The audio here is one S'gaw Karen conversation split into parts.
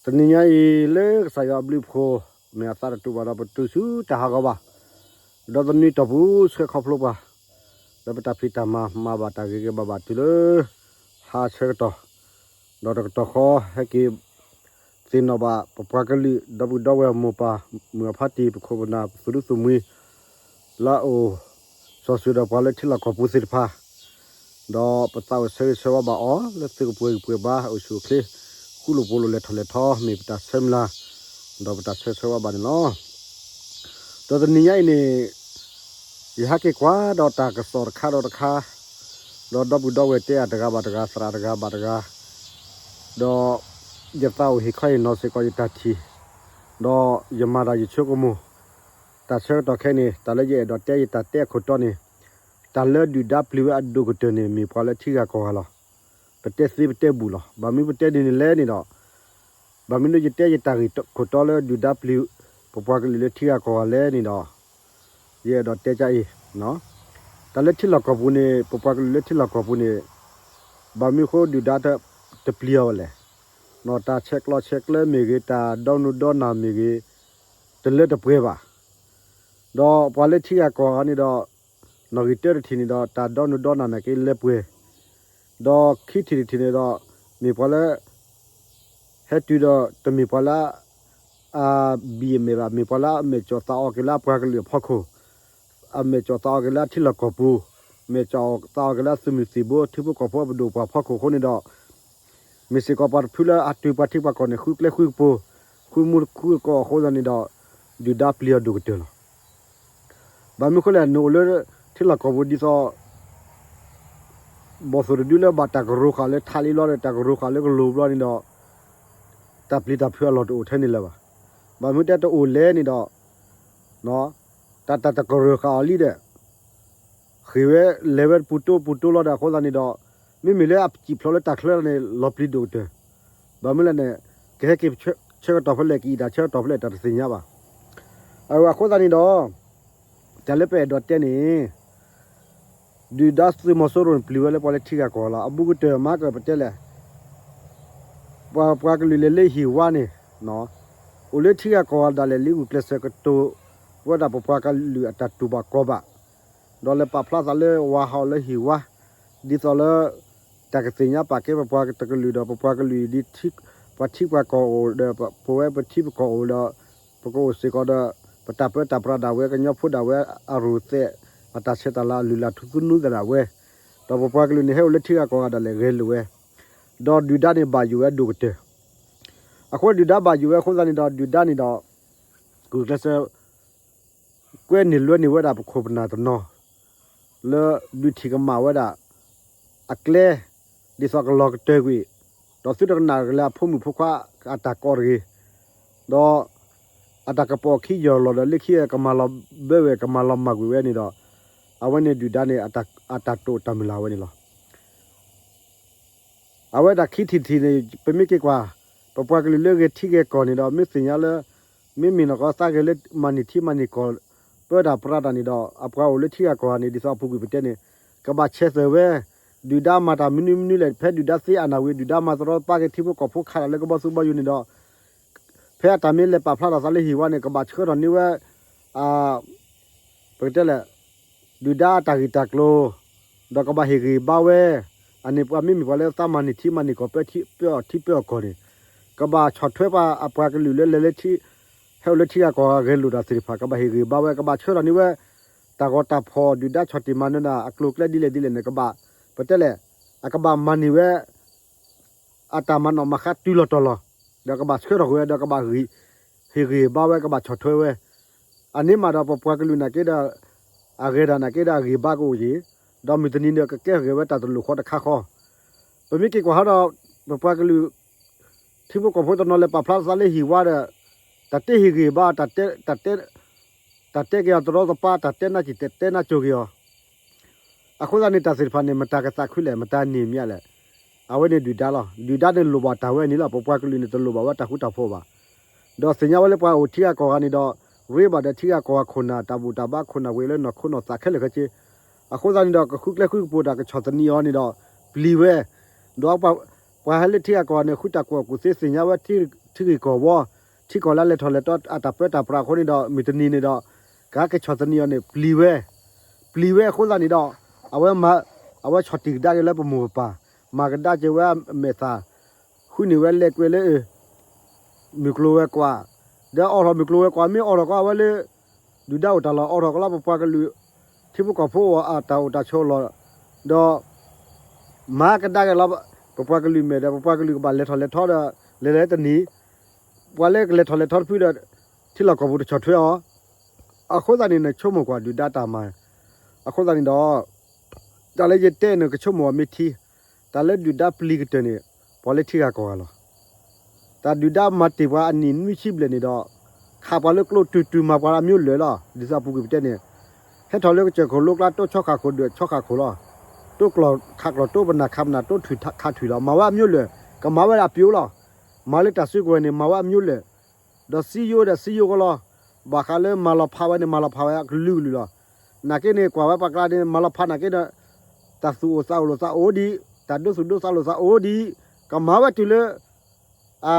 တနံၤညါအံၤလၢကစၢ်ယွၤအဘျုးအဖှိၣ် မ့ၢ်အသးတတူာ်ဘၣ်ဒီးပတုၤဆူတၢ်ဟးဂီၤဘၣ်, ဒီးသနံၤတီၢ်ပူၤဆှၢခီဖျိပှၤ လၢပတၢ်ဖံးတၢ်မၤ မၤဘၣ်တၢ်ဂ့ၤက့ၤဘၣ်ဘၣ်တုၤလၢ ဟါဆၢကတီၢ်, ဒီးတကတီၢ်ဃီဟဲက့ၤ သ့ၣ်နီၣ်ဘၣ်ပပှၤကလုာ် ဒီပုၢ်ဒီဝဲၢ်မိၢ်ပၢ် မုၢ်အဖါတံၢ် ပခိၣ်ပနၢ် ပသုးရူသုးမှံ လၢအအိၣ် စီၤစုၤဒီးပှၤလၢထံလီၢ်ကီၢ်ပူၤသ့ၣ်တဖၣ်, ဒီးပသးအိၣ်ဆၢဂ့ၤဆၢဝါဘၣ်အီၤ လၢသုကပှဲၤဂံၢ်ပှဲၤဘါ အိၣ်ဆူၣ်အိၣ်ချ့ ဃူလိာ်ဖိးလိာ်လဲၤထီၣ်လဲၤထီ မ့ၢ်ပတၢ်ဆၢမုၢ်လၢ်, ဒီးပတၢ်ဆၢဂ့ၤဆၢဝါဘၣ်န့ၣ်လီၤ. ဒီးတနံၤညါအံၤန့ၣ် ယဟဲက့ၤကွၢ်ဒီးတၢ်ကစီၣ်တခါဒီးတခါ, ဒီးဒီပုၢ်ဒီဝဲၢ်တဲအတဂၤဘၣ်တဂၤ သရၣ်တဂၤဘၣ်တဂၤ, ဒီးယသးအိၣ်ဟ့ၣ်ခီဟ့ၣ်နီၤစ့ၢ်ကီးယတၢ်ထံၣ်, ဒီးယမၤတၢ်ယဆိကမိၣ်, တၢ်ဆၢကတီၢ်ခဲအံၤန့ၣ် တၢ်လၢယအဲၣ်ဒိးတဲယတၢ်တဲအခိၣ်တီန့ၣ်, တၢ်လၢဒုၣ်ဒါပျံၤဝဲအဒိၣ်ကတၢၢ်န့ၣ် မ့ၢ်ပှၤလၢထံဂၤကီၢ်ဂၤလီၤ. ပတဲသ့ပတဲဘူၣ်လီၤ. ဘၣ်မနုၤပတဲဒ်န့ၣ်လဲၣ်န့ၣ်ဒီး, ဘၣ်မနုၤယတဲယတၢ်ဂ့ၢ်ခိၣ်တီလၢဒုၣ်ဒါပျံၤ ပပှၤကလုာ်လၢထံဂၤကီၢ်ဂၤလဲၣ်န့ၣ်ဒီး, ယအဲၣ်ဒိးတဲကအံၤ, တၢ်လၢထံလီၢ်ကီၢ်ပူၤန့ၣ် ပပှၤကလုာ်လၢထံလီၢ်ကီၢ်ပူၤန့ၣ်, ဘၣ်မနုၤဃိဒုၣ်ဒါတပျံၤအီၤလဲၣ်, တၢ်ဆဲးကျိးဆဲးကျၢမ့ၢ်ဂ့ၤ တၢ်ဒီနုာ်ဒီနၢ်မ့ၢ်ဂ့ၤ, တလၢတပှဲၤဘၣ်. ဒီးပှၤလၢထံဂၤကီၢ်ဂၤန့ၣ်ဒီး, နီၣ်ဂံၢ်တၢတထံၣ်န့ၣ်ဒီး တၢ်ဒီနုာ်ဒီနၢ်နာ်က့လၢပှဲၤ, ဒီးခံထံၣ်တထံၣ်န့ၣ်ဒီး, မ့ၢ်ပှၤလၢ ဟဲတုၤဒီး တမ့ၢ်ပှၤလၢ အဘံၣ်အမဲာ်ဘၣ်, မ့ၢ်ပှၤလၢအမဲာ်ကၠီၣ်သးအီၤက့ၤလၢအပှၤကလုာ်အဖီခိၣ်, အမဲာ်ကၠီၣ်သးအီၤက့ၤလၢအထံလီၢ်ကီၢ်ပူၤ, မဲာ်ကၠီၣ်သးအီၤက့ၤလၢအသုးမုၢ်သံၣ်ဘိ ထံဖိကီၢ်ဖိအပဒိၣ်ပှၤဖီခိၣ်အဃိန့ၣ်ဒီး, မ့ၢ်စ့ၢ်ကီးပှၤတဖုလၢအတုၤပှၤထံပှၤကီၢ်န့ၣ် ဃုကျဲဃုကပူၤ, ဃုမူဃုကီၢ်အဃိသတးန့ၣ်ဒီး, ဒုၣ်ဒါပျံၤအီၤဒိၣ်ကတၢၢ်လီၤ. ဘၣ်မနုၤဃိလဲၣ် နအိၣ်လၢထံလီၢ်ကီၢ်ပူၤဒ်သိး ဘီၣ်သိၣ်တဒုလၢဘၣ်တၢ်ကရိဃာ်လၢထးလံဘျီဒီး တၢ်ကရိဃာ်လၢကလိၤဘျီန့ၣ်ဒီး, တၢ်ပျံၤတၢ်ဖုးအလီၢ်တအိၣ်ထဲန့ၣ်လၢၤဘၣ်. ဘၣ်မနုၤတဲတအိၣ်လဲၣ်န့ၣ်ဒီး, တၢ်တၢ်တကရိဃာ်အီၤလံဒီး, ဃ့ၢ်ဝဲလဲၤဝဲတပူၤတိပူၤတိလီၤဒီး အဃိသတးန့ၣ်ဒီး, မ့မ့ၢ်လၢအစံၣ်ဖျိးလၢတၢ်ချၢန့ၣ် လီၤပျံၤဒိၣ်ကတၢၢ်, ဘၣ်မနုၤလဲၣ်န့ၣ်, ကဟဲက့ၤဆၢကတီၢ်ဖဲလဲၣ် ကအံးတၢ်ဆၢကတီၢ်ဖဲလဲၣ် တၢ်တသ့ၣ်ညါဘၣ်. အဃိသတးန့ၣ်ဒီး, တၢ်လၢပအဲၣ်ဒိးတဲန့ၣ်, ဒုၣ်ဒါသုးမီၤစိရိၤန့ၣ် ပျံၤဝဲလၢပှၤလၢထံဂၤကီၢ်ဂၤလီၤ. အဘူးကတၢၢ်မၤကပတဲလဲၣ်, ပှၤ ပှၤကလုာ်လဲၤလၢဟံၣ်ဝါန့ၣ်, အိၣ်လၢထံဂၤကီၢ်ဂၤဒၣ်လဲာ် လံာ်ဂုာ်ကျဲးစၢးကတိၤဝဲဒၣ်ပပှၤကလုာ်အတၢ်တူၢ်ဘၣ်ကီဘၣ်, ဒီးလဲၤပာ်ဖျါသးလၢဝၤဟးအီၤလၢဟံၣ်ဝါ, ဒ်သိးလၢ တၢ်ကသ့ၣ်ညါပာ်ကဲပပှၤတကလုာ်ဒီး ပပှၤကလုာ်အံၤဒ် ပှၤထံပှၤကီၢ်အိၣ်ဒီး ပဝဲပထံပကီၢ်အိၣ်ဒီး ပကအိၣ်စ့ၢ်ကီးဒီး ပတၢ်ပၢတၢ်ပြးဒၣ်ဝဲ ကညီဖိဒၣ်ဝဲ အရူၢ်သဲး အတၢ်ဆဲးတၢ်လၤ အလုၢ်အလၢ်ထူသနူသ့ၣ်ဒၣ်ဝဲ, ဒီးပပှၤကလုာ်န့ၣ် ဟဲအိၣ်လၢထံဂၤကီၢ်ဂၤဒၣ်လဲာ်ဂဲၤလိာ်ဝဲ, ဒီးဒုၣ်ဒါန့ၣ်ဘၣ်ယိၣ်ဝဲဒိၣ်ကတၢၢ်. အဃိဒုၣ်ဒါဘၣ်ယိၣ်ဝဲအဃိသတးန့ၣ်ဒီး ဒုၣ်ဒါန့ၣ်ဒီး ဂုာ်ကျဲးစၢး ကွဲန့ၢ်လွဲန့ၢ်ဝဲဒၣ်ပခိၣ်ပနၢ်တနီၤ လၢဒုးထံၣ်ကမၣ်ဝဲဒၣ် အကျဲ ဒ်သိးကလီၤကတၢၢ်ကွံာ်, ဒီးသုတကနၣ်ကလဲၤအဖိမုၣ်ဖိခွါအတၢ်ကိးတဂ့ၤ, ဒီး အတၢ်ကပီၤခံယီၢ်လီၤဒီး လၢခံကမၤလီၤ ဘၢဝဲ ကမၤလီၤမၢ်ကွံာ်ဝဲန့ၣ်ဒီး အဝဲန့ၣ်ဒုၣ်ဒါန့ၣ် အတၢ်တိာ်တၢ်မုၢ်လၢ်ဝဲန့ၣ်လီၤ. အဝဲဒၣ်ခံထံၣ်တထံၣ်န့ၣ် ပမ့ၢ်က့ၤကွၢ် ပပှၤကလုာ်လၢဂဲၤထံဂဲၤကီၢ်န့ၣ်ဒီး မ့ၢ်သ့ၣ်ညါလၢ မ့မ့ၢ်နီၢ်ကီၢ်သးဂဲၤလၢမၤန့ၢ်ထံမၤန့ၢ်ကီၢ် ပၢတၢ်ပြးတၢ်န့ၣ်ဒီး အပှၤအိၣ်လၢထံဂၤကီၢ်ဂၤန့ၣ် ဒ်သိးအပူၤကွံာ်ပတဲန့ၣ် ကဘၣ်ဆဲးသွဲၣ်ဝဲ, ဒုၣ်ဒါမၤတၢ်မနုၤမနုၤလဲၣ် ဖဲဒုၣ်ဒါသ့အနၢ်ဝံၤ ဒုၣ်ဒါမၤတရီတပါက့ၤထံဖိကီၢ်ဖိခးတၢ်လၢကဘီသူဘီယူၤန့ၣ်ဒီး ဖဲအတၢ်မ့ၢ်လဲၤပာ်ဖျါထီၣ်သးလၢဟံၣ်ဝါန့ၣ် ကဘၣ်ဆှၢထီၣ်န့ၢ်ဝဲ ပကတဲလဲၣ် ဒုၣ်ဒါအတၢ်ဂ့ၢ်တၢ်ကျိၤ ဒီးကဘၣ်ဟ့ၣ်ဂံၢ်ဘါဝဲ, အန့ၣ်ပှၤမ့မ့ၢ်ပှၤလၢသးမၤန့ၢ်ထံမၤန့ၢ်ကီၢ် ပၢအီၣ်ထံပၢအီၣ်ကီၢ်န့ၣ် ကဘၣ်ဆီၣ်ထွဲပှၤအပှၤကလုာ်လၢလဲၤလၢထံ ဟဲအိၣ်လၢထံဂၤကီၢ်ဂၤဂဲၤလိာ်တၢ်သ့ၣ်တဖၣ် ကဘၣ်ဟ့ၣ်ဂံၢ်ဘါဝဲ ကဘၣ်ဆှၢထီၣ်န့ၢ်ဝဲ တၢ်ဂီၤတၢ်ဖီၣ်ဒုၣ်ဒါဆီၣ်တံၢ်မၤနၢၤဒၣ်အကျိၤအကျဲဒ်လဲၣ်ဒ်လဲၣ်န့ၣ် ကဘၣ် ပတဲလဲၣ် အကဘၣ်မၤန့ၢ်ဝဲ အတၢ်မၤနီၣ်မၤဃါတုၤလီၤတီၤလီၤ, ဒီးကဘၣ်ဆှၢထီၣ်ကွံာ်ဝဲ ဒီးကဘၣ် ဟ့ၣ်ဂံၢ်ဘါဝဲ ကဘၣ်ဆီၣ်ထွဲဝဲ, အန့ၣ်မးဒီးပပှၤကလုာ်နာ်က့ဒီး အဂဲၤတၢ်နာ်က့ဒီးအဂံၢ်ဘါကအိၣ်က့ၤ, ဒီးမုၢ်တနံၤန့ၣ်ကကဲဂဲၤဝဲတၢ်တလိၣ်ဃီတခါဃီ, ပမ့ၢ်က့ၤကွၢ်ဟီဒီး ပပှၤကလုာ် ထံဖိကီၢ်ဖိတနီၤလဲၤပာ်ဖျါသးလၢဟံၣ်ဝါဒီး တၢ်တဲဟ့ၣ်ဂံၢ်ဘါ တၢ်တဲ တၢ်တဲက့ၤအီၤတရီတပါ တၢ်တဲနၢ်စံၣ်တဲတဲနၢ်ကၠိၣ်က့ၤအီၤ အဃိသတးန့ၣ် တၢ်သ့ၣ်တဖၣ်န့ၣ် မတၤကသးခုလဲၣ် မတၤန့ၢ်မးလဲၣ်, အဝဲန့ၣ်ဒုၣ်ဒါလီၤ. ဒုၣ်ဒါန့ၣ်လိၣ်ဘၣ်တၢ်ဝဲန့ၣ်လီၤ. ပပှၤကလုာ်န့ၣ် တလိၣ်ဘၣ်ဝဲတၢ်ဃူတၢ်ဖိးဘၣ်. ဒီးသ့ၣ်ညါဝဲလၢပှၤအိၣ်ထံဂၤကီၢ်ဂၤန့ၣ်ဒီး ရ့ဘၣ်ဒီးထံဂၤကီၢ်ဂၤခိၣ်နၢ် တၢ်ဘူၣ်တၢ်ဘါခိၣ်နၢ်ဝဲလၢနီၢ်ခိနီၢ်သးခဲလၢာ်ခဲဆ့, အဃိသတးန့ၣ်ဒီး ကဃုကျဲဃုကပူၤတၢ်ကဆီၣ်သနံးအီၤန့ၣ်ဒီး ပျံၤဝဲ, ဒီးပှၤဟဲလၢထံဂၤကီၢ်ဂၤန့ၣ် ဃုတၢ်ကူၣ်ဘၣ်ကူၣ်သ့သ့ၣ်ညါဝဲ ထံဂ့ၢ်ကီၢ်ဝီ, ထံကီၢ်လၢအလဲၤထီၣ်လဲၤထီအတၢ်ပၢတၢ်ပြးအဃိန့ၣ်ဒီး မုၢ်တနံၤန့ၣ်ဒီး ကဟဲက့ၤဆီၣ်သနံးအီၤန့ၣ် ပျံၤဝဲ, ပျံၤဝဲအဃိသတးန့ၣ်ဒီး အဝဲမၤ, အဝဲဆီၣ်တံၢ်ကဒါက့ၤလၢပမိၢ်ပပၢ်, မၤကဒါက့ၤဝဲအမဲာ်သၣ်, ဃုန့ၢ်ဝဲလဲၤကွဲးလၢ မုၢ်ကျိၤဝဲၤကွာ်, ဒီးအိးထီၣ်မုၢ်ကျိၤဝဲၤကွာ် မ့ၢ်အိးထီၣ်ကီး အဝဲလၢ ဒုၣ်ဒါအိၣ်တၢ်လီၢ် အိးထီၣ်ကီးလီၤ ပပှၤကလုာ် ထံဖိကီၢ်ဖိအတၢ်အိၣ်တၢ်ဆိးလီၢ်, ဒီး မၤကဒါက့ၤလီၤ ပပှၤကလုာ်မဲာ်ဒီး ပပှၤကလုာ်ကဘၣ်လဲၤထီၣ်လဲၤထီဒီး လဲၤလဲၤတနံၤ, ပှၤလၢကလဲၤထီၣ်လဲၤထီတဖုဒီး ထံလီၢ်ကီၢ်ပူၤတဆီၣ်ထွဲအီၤ, အဃိသတးန့ၣ် နဆိကမိၣ်ကွၢ်ဒုၣ်ဒါတၢ်မၤ, အဃိသတးန့ၣ်ဒီး တၢ်လၢယတဲန့ၣ်ကဆိကမိၣ်အီၤမ့ၢ်ထံ, တၢ်လၢဒုၣ်ဒါပျံၤကတၢၢ်န့ၣ် ပှၤလၢထံဂၤကီၢ်ဂၤလီၤ. တၢ်ဒုၣ်ဒါမၤတ့ၢ်ပှၤအနံၣ်နွံဆံဘျဲၣ်န့ၣ်ဒီး ခးပှၤလၢကျိတုၤတုၤမၤပှၤအမျိုးလဲၣ်လီၤ. ဒ်သိးအပူၤကွံာ်ပတဲန့ၣ် ဟဲထီၣ်လၢကစၢၢ်ခိၣ်လိကျါ တိဆီခးခိၣ်ဒွဲၣ်ဆီခးခိၣ်လီၤ. တိကျီၢ်ခးကျီၢ် တိပနၢ်ခးပနၢ် တိထွံၣ်ခးထွံၣ်လီၤ. မၤဝဲအမျိုးလဲၣ်, ကမၤဝဲဒၣ်အပျိလီၤ. မၤလၢတၢ်စုကဝဲၤန့ၣ် မၤဝဲအမျိုးလဲၣ်, ဒီးစံယိဒီးစံယိကီးလီၤ. ဘၣ်ဃးလၢမၤလီၤဖးဝဲန့ၣ် မၤလီၤဖးဝဲအကလုာ်ကလုာ်လီၤ. နာ်က့န့ၣ် ကွၢ်ဝဲပှၤကျါန့ၣ် မၤလီၤဖးနာ်က့ဒီး တၢ်သူၣ်အိၣ်သးအိၣ်လိာ်သးအိၣ်ဒံး, တၢ်ဒိသူၣ်ဒိသးလိာ်သးအိၣ်ဒံး, ကမၤဝဲတုၤလၢ အ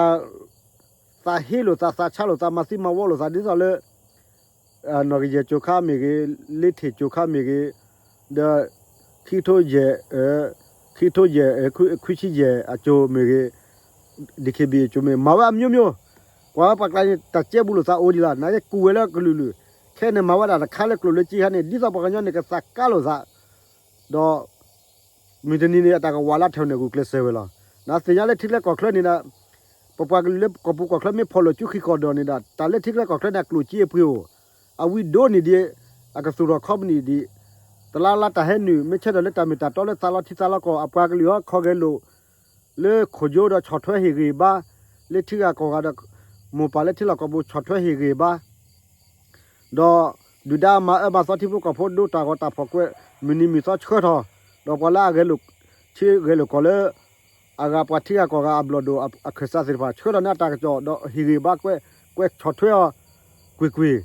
သးဟ့လိာ်သး သးဆါလိာ်သး မၤသံမၤဝီလိာ်သး ဒ်သိးလၢ နီၢ်ကယဲၢ်ကၠိခါမ့ၢ်ဂ့ၤ, လ့ထံၣ်ကၠိခါမ့ၢ်ဂ့ၤ, ဒီး ခံကထိယဲၢ်, ခံကထိယဲၢ်, ခွံဆံယဲၢ်အကၠိမ့ၢ်ဂ့ၤ, ဒံၣ်ခ့ဘံၣ်အကၠိမ့ၢ်ဂ့ၤ မၤဝဲအမျိုးမျိုး, ကွၢ်ဝဲပှၤကျါန့ၣ် တၢ်ကဲဘူးလိာ်သးအိၣ်ဒံးလီၤ. နာ်က့ကူၣ်ဝဲလၢကလုာ်လုာ်, ခဲန့ၣ်မၤဝဲဒၣ်တခါလၢကျိၣ်လၢစ့ခါန့ၣ် ဒ်သိးပှၤကညီန့ၣ် ကသးကါလိာ်သး ဒီး မုၢ်တနံၤန့ၣ် အတၢ်ကဝးလၢထၢၣ်န့ၣ် ဂုာ်ကျဲးစၢးဝဲလီၤ. နသ့ၣ်ညါလၢထံချၢကီၢ်ချၢန့ၣ်ဒီး ပပှၤကလုာ်လၢကီၢ်ပူၤကီၢ်ချၢမ့ၢ်ဖီၣ်လိာ်ကူၣ်ဃံးကီၢ်ဒိၣ်န့ၣ်ဒီး တၢ်လၢထံချၢကီၢ်ချၢန့ၣ် အကျိၣ်စ့အပှ့ၤအိၣ်, အဝံဒိၣ်န့ၢ်ဒံး, အကသူၣ်ထီၣ်ခီပနံၣ်ဒံး, တလါလါတၢ်ဟဲနုာ် မ့ၢ်ဆၢထၢၣ်လၢတၢ်မ့ၢ်တၢ်တီလၢသးလီထံသးလီကီၢ် အပှၤကလုာ်ဟီခီဂဲၤလိာ် လၢခိၣ်ယိဒီးဆီၣ်ထွဲဟ့ၣ်ဂံၢ်ဘါ, လၢထံဂၤကီၢ်ဂၤဒီး မိၢ်ပၢ်လၢထံလီၢ်ကီၢ်ပူၤဆီၣ်ထွဲဟ့ၣ်ဂံၢ်ဘါ ဒီးဒုၣ်ဒါမၤအၢမၤသီထံဖိကီၢ်ဖိ ဒိတၢ်ဂီၤတၢ်ဖီၣ်ကွဲး မုၢ်နံၤမုၢ်သီဆှၢထီၣ်, ဒီးပှၤလၢအဂဲၤလိာ်, ထံဂဲၤလိာ်ကီၢ်လၢ အဂၤပှၤထံဂၤကီၢ်ဂၤအဘျီၣ်ဒိၣ်အခၢၣ်စးသ့ၣ်တဖၣ် ဆှၢထီၣ်န့ၢ်အတၢ်ကစီၣ် ဒီးဟ့ၣ်ဂံၢ်ဘါကွဲး, ကွဲးဆီၣ်ထွဲအီၤ ကွ့ၢ်ကွ့ၢ်,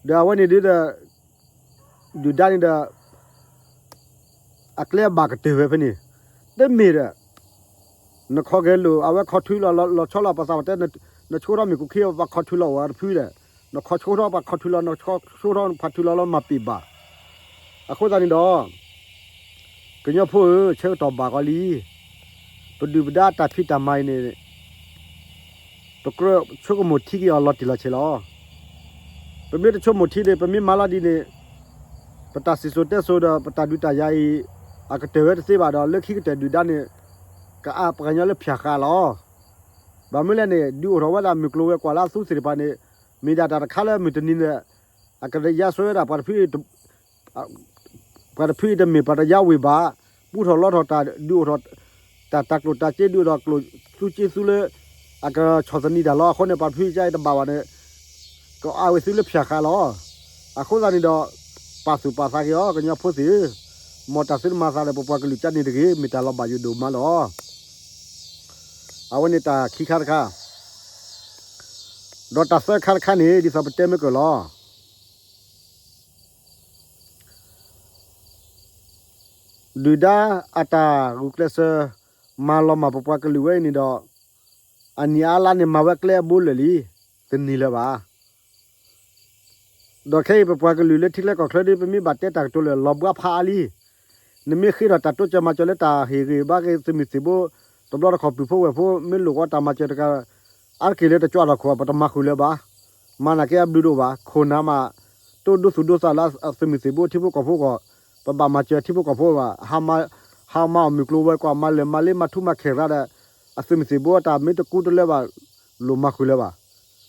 ဒီးအဝဲန့ၣ်ဒ်ဒီး ဒုၣ်ဒါန့ၣ်ဒီး အကျဲအဘၣ်ကတၢၢ်ဝဲဖဲန့ၣ်, တမ့ၢ်ဒီး နခီဂဲၤလိာ် အဝဲခီထုလီၤ လီၤဆီလီၤပသးပတဲ, နဆှိထီၣ်မ့ၢ်ကူၣ်ခံ ပှၤခီထုလီၤအိၣ်တဖုဒီး, နခီဆှိထီၣ် ပှၤခီထုလီၤ နဆှိထီၣ်ဖးထုလီၤလီၤမၤပ့ၢ်ဘၣ်. အဃိသတးန့ၣ်ဒီး ကညီဖိဧၢ, ဆၢကတီၢ်ဘၣ်ကီးလံ, ပဒုၣ်ပဒါတၢ်ဖံးတၢ်မၤအံၤန့ၣ် ပကြၢးဆိကမိၣ်ထံက့ၤအီၤလီၤတံၢ်လီၤဆဲးလီၤ. ပမ့ၢ်တဆိကမိၣ်ထံန့ၣ် ပမ့ၢ်မၤလီၤဒ်န့ၣ် ပတၢ်စံၣ်စိၤတဲစိၤဒီးပတၢ်ဒုးတၢ်ယၤအံၤ အကတၢၢ်ဝဲတသ့ဘၣ်ဒီး လၢခံကတၢၢ်ဒုၣ်ဒါန့ၣ် ကအါပှၤကညီလၢဖၠၣ်ဃးလီၤ. ဘၣ်မနုၤလဲၣ်န့ၣ် ဒုးအိၣ်ထီၣ်ဝဲဒၣ်မုၢ်ကျိၤဝဲၤကွာ်လၢအသူသ့ၣ်တဖၣ်န့ၣ် မ့ၢ်ဒၣ်တၢ်တခါလၢမုၢ်တနံၤန့ၣ် အကယါစွဲဝဲဒၣ်ပှၤတဖု ပှၤတဖုအံၤတမ့ၢ်ပှၤတယါဝ့ၤဘၣ်, ပူထီၣ်လီထီၣ်တၢ် ဒုးအိၣ်ထီၣ်တၢ် တၢ်ကျိၣ်တၢ်စ့ ဒုးအိၣ်ထီၣ်ကျိၣ်သူစ့သူလၢ အကဆီၣ်သနံးတၢ်လီၤ. အဃိန့ၣ် ပှၤတဖုအံၤတဘၣ်ဘၣ်န့ၣ် ကအါဝဲသုလၢဖၠၣ်ဃးလီၤ. အဃိသတးန့ၣ်ဒီး ပာ်သူၣ်ပာ်သးက့ၤအီၤ ကညီဖိသ့ၣ်ဧၢ, မ်တၢ်သုတမၤသးဒီး ပပှၤကလုာ်ကန့ၣ်တဂ့ၤ, မ့ၢ်တၢ်လီၤဘၣ်ယိၣ်ဒိၣ်မးလီၤ. အဝဲန့ၣ်တၢ်ခံခါတခါ, ဒီးတၢ်သၢခါတခါန့ၣ် ဒ်သိးပတဲမ့ၢ်ကၢၢ်လီၤ. ဒုၣ်ဒါအတၢ်ဂုာ်ကျဲးစၢး မၤလီၤမၢ်ပပှၤကလုာ်ဝဲအံၤန့ၣ်ဒီး အနံၣ်အါလါန့ၣ် မၤဝဲကျဲအဘိလၢာ်လံ, တနံၤလၢၤဘၣ်. ဒီးခဲအံၤပပှၤကလုာ်လၢထံချၢကီၢ်ချၢဒီး ပမ့ၢ်ဘၣ်တဲတၢ်ကတိၤလၢာ် လီၤဘှါဖးအါလံ. နမ့ၢ်ဃ့ထီၣ်တၢ်တိစၢၤမၤစၢၤလၢတၢ်ဟ့ၣ်ဂံၢ်ဘါက့ၤသုးမုၢ်သံၣ်ဘိ, တဘျီတခီၣ်ပုၢ်ဖိဝဲၢ်ဖိ မ့ၢ်လိာ်ကွီတၢ်မၤစၢၤတကး အါတက့ၢ်လၢတကၠီထီၣ်ခိၣ် ပတမၤဃုာ်လၢၤဘၣ်. မၤနာ်က့အဘျုးဒိၣ်ဘၣ်. ခိၣ်နၢ်မး တိဒိသူၣ်ဒိသးလၢသုးမုၢ်သံၣ်ဘိထံဖိကီၢ်ဖိအဂီၢ်, ပဘၣ်မၤစၢၤထံဖိကီၢ်ဖိဘၣ်. ဟးမၤအီၣ်မုၢ်ကျိၤဝဲၤကွာ် မၤလၢာ်မၤလ့ မၤထူမၤခဲၣ်သးဒီး အသုးမုၢ်သံၣ်ဘိအတၢ်မ့ၢ်တကူတလၢဘၣ် လိၣ်မၤဃုာ်လၢၤဘၣ်.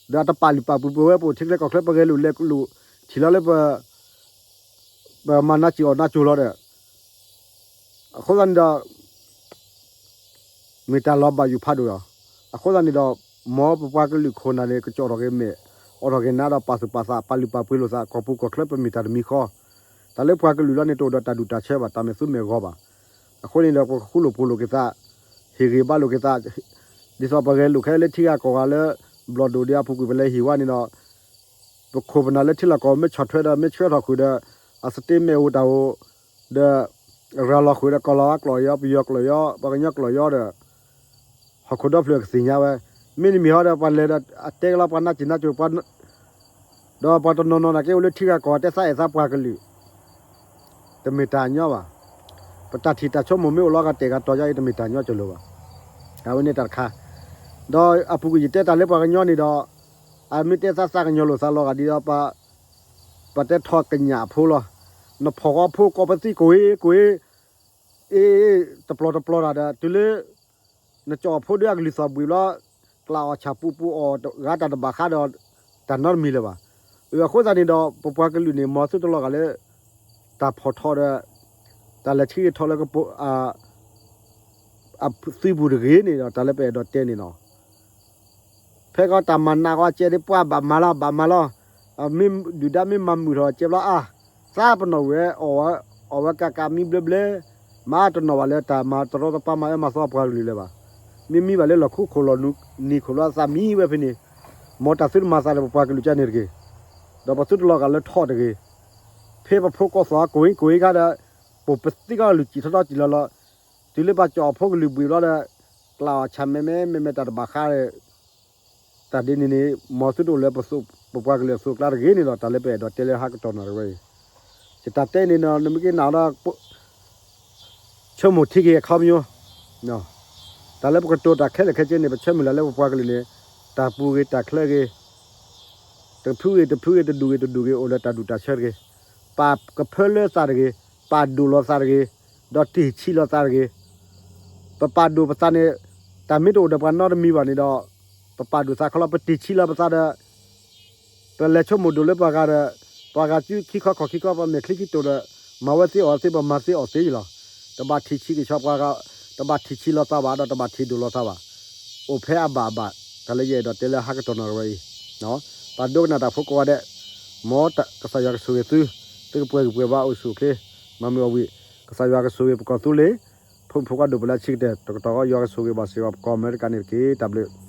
ဒီးအတပာ်လုၢ်ပာ်ပှ့ၤပဝဲပအိၣ်ထံချၢကီၢ်ချၢ ပဂဲၤလိာ်လဲၤလိာ် ထံၣ်လီၤလၢပ ပမၤနးစံၣ်အီၣ်နးစၢၤလီၤဒီး အဃိသတးန့ၣ်ဒီး မ့ၢ်တၢ်လီၤဘၣ်ယိၣ်ဖးဒိၣ်လီၤ. အဃိသတးန့ၣ်ဒီး မ်ပပှၤကလုာ်ခိၣ်နၢ်န့ၣ် ကကၠီၣ်ထီၣ်က့ၤမဲာ် အိးထီၣ်က့ၤနါဒီးပာ်သူၣ်ပာ်သး ပာ်လုၢ်ပာ်ပှ့ၤလိာ်သး ကီၢ်ပူၤကီၢ်ချၢပမ့ၢ်တၢ်တမံၤဃီ, တၢ်လၢပှၤကလုာ်လီၤန့ၣ် တအိၣ်ဒီးတၢ်ဒူၣ်တၢ်ဆၢဘၣ် တၢ်မဲာ်သူမဲာ်ဂီၤဘၣ်. အဃိန့ၣ်ဒီး ပကဃူလိာ်ဖိးလိာ်က့ၤသး, ဟ့ၣ်ဂံၢ်ဘါလိာ်က့ၤသး, ဒ်သိးပဂဲၤလိာ်ခဲလၢထံဂၤကီၢ်ဂၤလၢ ဘျီၣ်ဒိၣ်ဒံးအပူၤကွံာ် ပလဲၤဟ့ၣ်ဝဲန့ၣ်ဒီး ပခိၣ်ပနၢ်လၢထံလီၢ်ကီၢ်မ့ၢ်ဆီၣ်ထွဲဒီး မ့ၢ်ဆှၢထီၣ်ဃုာ်ဒီး အစတ့မဲာ်အိၣ်တၢ်အိၣ် ဒီး ရၤလီၤဃုာ်ဒီးကီၢ်လီၤဝါကျိာ်ယီၤ ပယီၤကျိာ်ယီၤ ပှၤကညီကျိာ်ယီၤဒီး ဟီၣ်ခိၣ်ဒီဖျၢၣ်ကသ့ၣ်ညါဝဲ, န မ့တမ့ၢ်ဟီဒီး ပှၤလဲၤဒီးအတဲကလီၤ ပှၤနၢ်စံၣ်နၢ်စိၤ ဒီးပှၤတနီၤနီၤန့ၣ်က့ အိၣ်လၢထံဂၤကီၢ်ဂၤ တဲသးအဲၣ်သးပှၤကလုာ်, တမ့ၢ်တၢ်ညီဘၣ်. ပတၢ်ထံၣ်တၢ်ဆိကမိၣ်မ့ၢ်အိၣ်လီၤဂာ် တဲာ်ဂာ်တီၤယါအံၤ တမ့ၢ်တၢ်ညီကၠိလိၤဘၣ်. အဝဲန့ၣ်တၢ်တခါ, ဒီးအပူၤကွံာ်ယတဲတၢ်လၢပှၤကညီန့ၣ်ဒီး အမ့ၢ်တဲသးသးကညီၤလိာ်သးလီၤဂာ်ဒ်ဒီး ပတဲထီၣ်ကညးအဖိလီၤ. နဖီၣ်ဃီဖိကိးပသံကိးဝ့ၤကိးဝ့ၤ အ့ တပျီၤတပျီၤတၢ်ဒီး တုၤလၢ နကၠီအဖိဒီးအကလုၢ်သီၣ်ဘှံးဘျီ ကျးအီၣ်ဆၣ်ပူပူအီၣ်ဂၤတၢ်တဘၣ်ဃးဒီး တၢ်နီတမံၤလၢၤဘၣ်. အဃိသတးန့ၣ်ဒီး ပပှၤကလုာ်န့ၣ် မ်သုတလီၤဂာ်လၢ တၢ်ဖီၣ်ထီၣ်ဒီး တၢ်လဲၤထံၣ်ထီၣ်လၢကပိာ် အသုးပူၤတဂ့ၤန့ၣ်ဒီး တၢ်လၢပအဲၣ်ဒိးတဲန့ၣ်လီၤ. ဖဲကီးတၢ်မၤနးကီးကဲဒ်ပှၤဘၣ်မၤလီၤ ဘၣ်မၤလီၤ. မ့ၢ်ဒုၣ်ဒါမ့ၢ်မၤမုာ်ထီၣ်ကဲဘျီအါ, သးပနီၣ်ဝဲ အီၣ်ဝဲကးကးမံဘျၢဘျၢ, မၤတနီၣ်ဘၣ်လၢတၢ်မၤတရီတပါမၤအၢမၤသီပှၤကလုာ်လၢၤဘၣ်. မ့မံဘၣ်လၢလီၢ်ခိခိၣ်လီၢ်နံၤခိၣ်လီၤသးမံဝဲဖဲန့ၣ်, မ်တၢ်သုတမၤသးဒီးပပှၤကလုာ်ကန့ၣ်တဂ့ၤ. ဒီးပသုတလီၤဂာ်လၢထီၣ်တဂ့ၤ. ဖဲပဖိကိးသီၣ်ကိးဝ့ၤကိးဝ့ၤခါဒီး ပိာ်ပသံကီၢ်ကလုၢ်စံၣ်ထီၣ်ထီၣ်စံၣ်လီၤလီၤ, တုၤလၢပှၤကၠီအဖိကလုၢ်ဘှံးဘျီဒီး ကျးအီၣ်ဆၣ်မဲမဲမဲမဲတၢ်တဘၣ်ဃးဒီး တၢ်ဒ်န့ၣ်န့ၣ် မ်သုတအိၣ်လၢပပှၤကလုာ်အသိးအကျါတဂ့ၤန့ၣ်လီၤ. တၢ်လၢပအဲၣ်ဒိးတဲလၢဟါကတီၢ်နီၣ်တဝဲအံၤ, ယတၢ်တဲန့ၣ်ဒီး နမ့ၢ်က့ၤနာ်ဒီး ဆိကမိၣ်ထံက့ၤအခီပညီ, တၢ်လၢပကတိၤတၢ်ခဲလၢာ်ခဲဆ့န့ၣ် ပဆၢမုၢ်လၢ်လၢပပှၤကလုာ်န့ၣ် တၢ်ပူၤဂ့ၤတၢ်ချၢဂ့ၤ တဖုဂ့ၤတဖုဂ့ၤ တဒူၣ်ဂ့ၤတဒူၣ်ဂ့ၤ အိၣ်လၢတၢ်ဒူၣ်တၢ်ဆၢတဂ့ၤ, ပာ်ကဖၢလၢသးတဂ့ၤ, ပာ်ဒိၣ်လီၤသးတဂ့ၤ, ဒီးတ့ၢ်ဆံးလီၤသးတဂ့ၤ. ပပာ်ဒိၣ်ပသးန့ၣ် တၢ်မ့ၢ်တအိၣ်ဒီးပှၤနီတမံၤဘၣ်န့ၣ်ဒီး ပပာ်ဒိၣ်သးခီလီၤ ပတ့ၢ်ဆံးလီၤပသးဒီး ပလဲၤဆိကမိၣ်ဒိၣ်လၢပှၤဂၤဒီး ပှၤဂၤစုခံခီခီၣ်ခံခီ ပမဲာ်ချံခံတိာ်ဒီး မၤဝဲသ့အီၣ်သ့ ပမၤသ့အီၣ်သ့လီၤ. တဘၣ်ထံၣ်ဆံးက့ၤဆီပှၤဂၤ, တဘၣ်ထံၣ်ဆံးလီၤသးဘၣ်ဒီး တဘၣ်ထံၣ်ဒိၣ်လီၤသးဘၣ်. အိၣ်ဖဲအဘၣ်အဘၣ် တၢ်လၢယအဲၣ်ဒိးတဲလၢဟါကတီၢ်နီၣ်တဝဲအံၤ, ပာ်ဒိကနၣ်တၢ်ဖိကိးဂၤဒဲး, မ်ကစၢ်ယွၤကဆိၣ်ဂ့ၤသု, သုကပှဲၤဂံၢ်ပှဲၤဘါအိၣ်ဆူၣ်အိၣ်ချ့, မၤမုာ်အီၣ်ဝံၣ်, ကစၢ်ယွၤကဆိၣ်ဂ့ၤပကီၢ်သူလ့ၤ, ဖိမုၣ်ဖိခွါဒိၣ်ပှဲၤလၢအဆံးကတၢၢ် တကတီၢ်ဃီ ယွၤကဆိၣ်ဂ့ၤဘၣ်စ့ၢ်ကီးပကီၢ်အမဲရကၤန့ၣ်တက့ၢ်. တၢ်ဘျုး